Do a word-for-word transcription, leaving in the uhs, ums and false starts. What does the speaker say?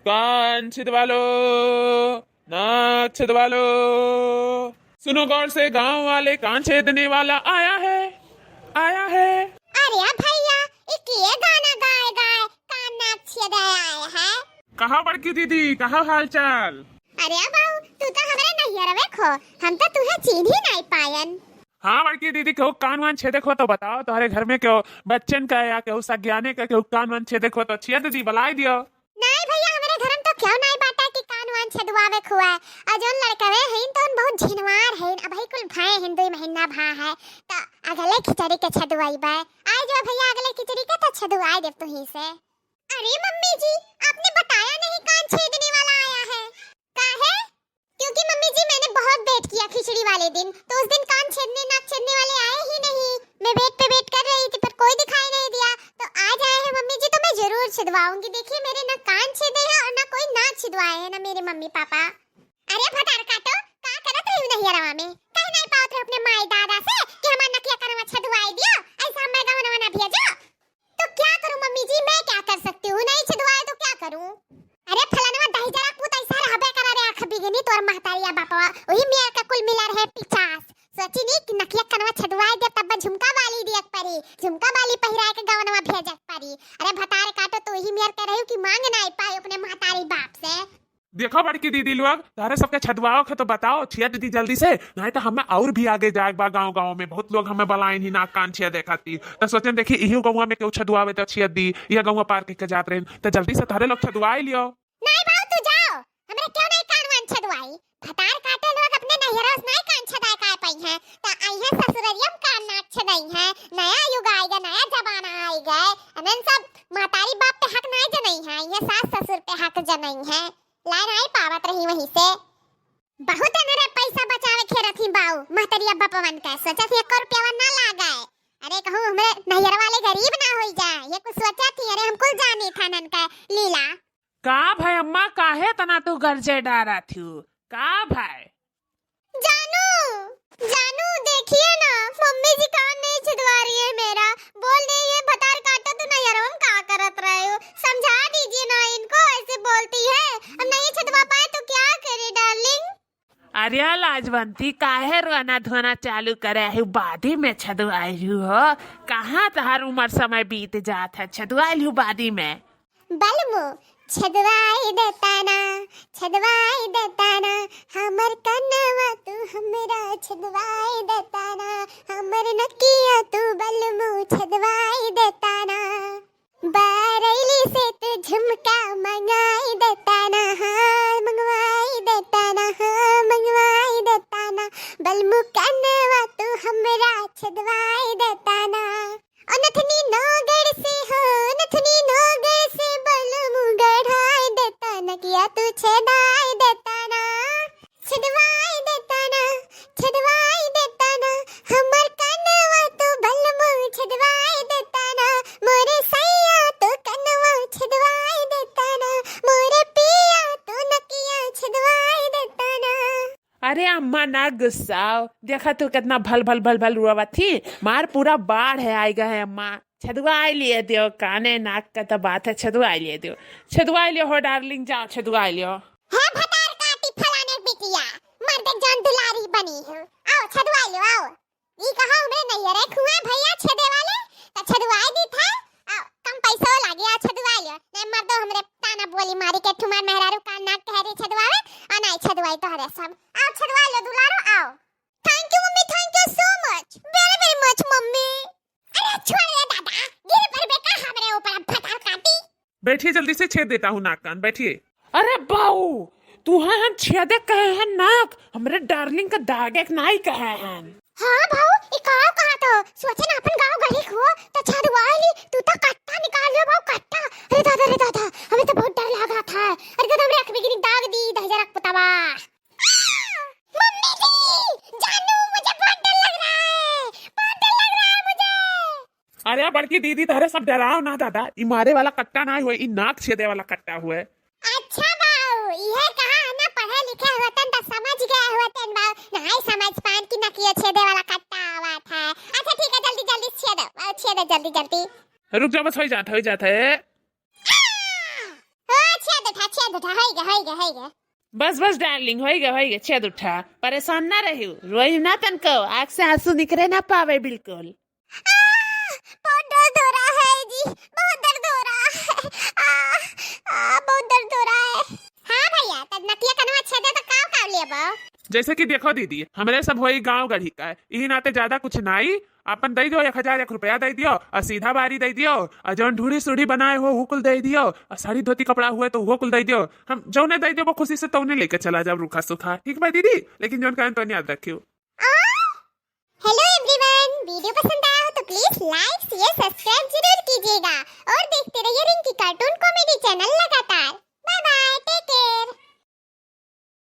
कान छिदवा लो, नाक छिदवा लो। सुनो गौर से, गांव वाले, कान छेदने वाला आया है, आया है। अरे भैया, ई के गाना गाए गाए कान नाक छेदे आए है? कहा बड़की दीदी, कहा हाल चाल? अरे बाऊ, तू तो हमरे नैहरवे खो, हम तो तुहे चीन्ही नाई पायन। हाँ बड़की दीदी, केहू कान वान छेदे खो तो बताओ, तोहरे घर में केहू बच्चन का या केहू सज्ञाने का केहू कान वान छेदे खो तो छिया दीदी बुलाई दियो। नाई भैया, हमरे घर में तो केहू नाई बाटा कि कान वान छेदवावे खुआ। और जौन लड़कवे हैं तो उन बहुत झिनवार हैं, अबही कुल भए हैं, दुई महीना भा है, तो अगले खिचड़ी के छेदवाई बे। आई जो भैया अगले खिचड़ी के तो छेदवाई देव तुही से। अरे मम्मी जी, आपने बताया नहीं कान छेदने वाला आया है। काहे? क्योंकि मम्मी जी, मैंने बहुत wait किया खिचड़ी वाले दिन, तो उस दिन कान छेदने, नाक छेदने वाले आए ही नहीं। मैं wait पे wait कर रही थी, पर कोई दिखाई नहीं दिया। तो आज आए हैं मम्मी जी, तो मैं जरूर छिदवाऊंगी। देखिए, मेरे ना कान छेदे हैं और ना कोई नाक छिदवाए हैं, ना मेरे मम्मी पापा। अरे भतार काटो, का करत रही नैहरवा में? कह नहीं पावत रहे अपने माई दादा से कि हमार नकिया कनवा छेदवाई दियो, ऐसा हमें गवनवा ना भेजो। तो क्या करूं मम्मी जी, मैं क्या कर सकती हूँ? नहीं छिदवाए तो क्या करूं? अरे फलनवा दही जरा पूत ऐसा रहबे करा रे, आँख बिगनी तोर महतारिया बापवा, वही मेर का कुल मिला रहे पिचास। सोची नी कि नकिया कनवा छेदवाए दे, तब झुमका बाली दियक परी, झुमका बाली पहिराए के गवनवा भेजक परी। अरे भतार काटो, तो वही मेर के रही कि मांग नाई पाए अपने महतारी बाप से। देखो बड़की दीदी लोग, तोहरे सबके छेदवाओ के तो बताओ, छिया दीदी जल्दी से, नहीं तो हमें और भी आगे जाए बा गाँव गाँव में, बहुत लोग हमें बुलाइन ही नाक कान छिया देखा थी। तो सोचन देखी इही गौवा में केहू छेदवावे तो छिया दी, यह गौवा पार के जात रहे, तो जल्दी से तोहरे लोग छेदवाई लियो। नहीं बाऊ, तू जाओ, हमरे क्यों नहीं कान वान छेदवाई? भतार काटे लोग अपने नैहरों से नहीं कान छेदाए काय पाई हैं, तो आई है ससुररिया में कान नाक छेदाई है। नया युग आएगा, नया जमाना आएगा, अनन सब महतारी बाप पे हक नहीं जनई है, ये सास ससुर पे हक जनई है। लाइन आई पावत रही वहीं से। बहुत अनरे पैसा बचावे खेरत ही बाऊ, महतरिया बपवन के। सोचत ही एको रुपया ना लागे। अरे कहूँ हमरे नैहर वाले गरीब ना होई जाए, ये कुछ सोचत ही। अरे हम कुल जानी था नन के लीला। का भाई अम्मा, काहे तना तू गरजे डारा थियू? का भाई? जानू, जानू, देखिए ना, मम्मी जी कान नहीं छिदवा रही है मेरा। बोल रही है, "भतार काटा, तू नैहरवा में का करत रहे हो? समझा दीजिए ना इनको, ऐसे बोलती है। अब नहीं छिदवा पाए तो क्या करे, डार्लिंग?" अरे लाजवंती, काहे रोना धोना चालू करे है? बादी में छदवाई हो, कहाँ तहार उम्र समय बीत जात है, छदवाई हो बादी में। बलमू, छदवाई देता ना, छदवाई देता ना, हमर कनवा तू हमरा छदवाई देता ना, हमर नकिया तू बलमू छदवाई देता ना। बारैली से तू झुमका मंगाई देता ना, हाँ, मंगवाई देता ना, हाँ, मंगवाई देता ना, बलमू कनवा तू हमरा छदवाई देता ना। ओ नथनी नौगढ़ से हो, नथनी नौगढ़ से बलमू गढ़ाई देता ना, किया तू छेदाई देता ना, छेदवाई देता ना, छेदवाई देता ना, हमर कनवा तू बलमू छेदवाई देता ना, मोरे सैया तू कनवा छेदवाई देता ना, मोरे पिया तू नकिया छेदवाई देता ना। अरे अम्मा ना गुस्साओ, देखा तू कितना भल भल भल भल रोवत थी, मार पूरा बाढ़ है आएगा है अम्मा। छदवाई लिए दियो, काने नाक का तो बात है, छदवाई लिए दियो, छदवाई लियो हो डार्लिंग, जाओ छदवाई लियो। हे भतार काटी फलाने बिटिया, मर्द जान दुलारी बनी हो, आओ छदवाई लियो, आओ। ई कहा हमरे नैहरे खुआ भैया छेदे वाले, तो छदवाई दी था, आओ कम पैसो लागे, आ छदवाई लियो। नहीं मर्दो हमरे ताना बोली मारी के ठुमार मेहरारू कान नाक कह रही छदवावे, आ नहीं छदवाई तोहरे सब। आओ छदवाई लियो दुलारो, आओ। Thank you मम्मी, thank you so much, very very much मम्मी। अरे छोड़ रे दादा, गिर पड़बे का हमरे ऊपर अब भतार काटी। बैठिए, जल्दी से छेद देता हूँ नाक कान, बैठिए। अरे बाऊ, तू है हम छेदे कहे हैं नाक, हमरे डार्लिंग का दागे के नाई कहे हैं। हाँ बाऊ, ई का कहा तो, सोचे ना अपन गाँव गली को, तो छेदवाई ली, तू तो कट्टा निकाल लो बाऊ, कट्टा। अरे दादा, अरे दादा, हमें तो बहुत डर लगा था। अरे दादा, हमरे अख में गिरी दाग दी, दहिजरा पुतवा। मम्मी जी, जानू, मुझे बहुत डर लग रहा है, बहुत डर लग रहा है मुझे। अरे बड़की दीदी, तहरे सब डराओ ना दादा, ई मारे वाला कट्टा ना हुए, ई नाक छेदे वाला कट्टा हुए। अच्छा बाऊ, इहे कहा ना पढ़े लिखे होतन त समझ गए होतन बाऊ, नहीं समझ पान कि नकिया छेदे वाला कट्टा आवा था। अच्छा ठीक है, जल्दी जल्दी छेदो, आओ छेदो जल्दी जल्दी। रुक जाओ, बस हो जात, हो जात है। आ! ओ छेद तो ठा छेद उठा, होइगा, होइगा, होइगा। बस, बस डार्लिंग, होइगा, होइगा, छेद उठा। परेशान ना रहियो, रोइयो ना तनको, आँख से आँसू निकरे ना पावे बिल्कुल। आह, बहुत दर्द हो रहा है जी, बहुत दर्द हो रहा है। आ, आ, बहुत दर्द हो रहा है। हाँ भैया, तब नकिया कनवा छेदे तो काव काव लेबो? जैसे कि देखो दीदी, हमरे सब होई गाँव गढ़ी का, इही नाते ज्यादा कुछ नाई। आपन दई दियो, एक हजार एक रुपया दई दियो, और सीधा बारी दई दियो, और जौन ढूढ़ी सूढ़ी बनाए हो, वो कुल दई दियो, और साड़ी धोती कपड़ा हुए तो वो कुल दई दियो। हम जौने दई दियो, वो खुशी से तौने लेके चला जाब रूखा सूखा, ठीक बा दीदी? लेकिन जौन कहन तौन याद रखियो। Hello everyone, video पसंद आया हो तो please like, share, subscribe जरूर कीजिएगा और देखते रहिए रिंकी cartoon comedy channel लगातार। Bye bye, take care।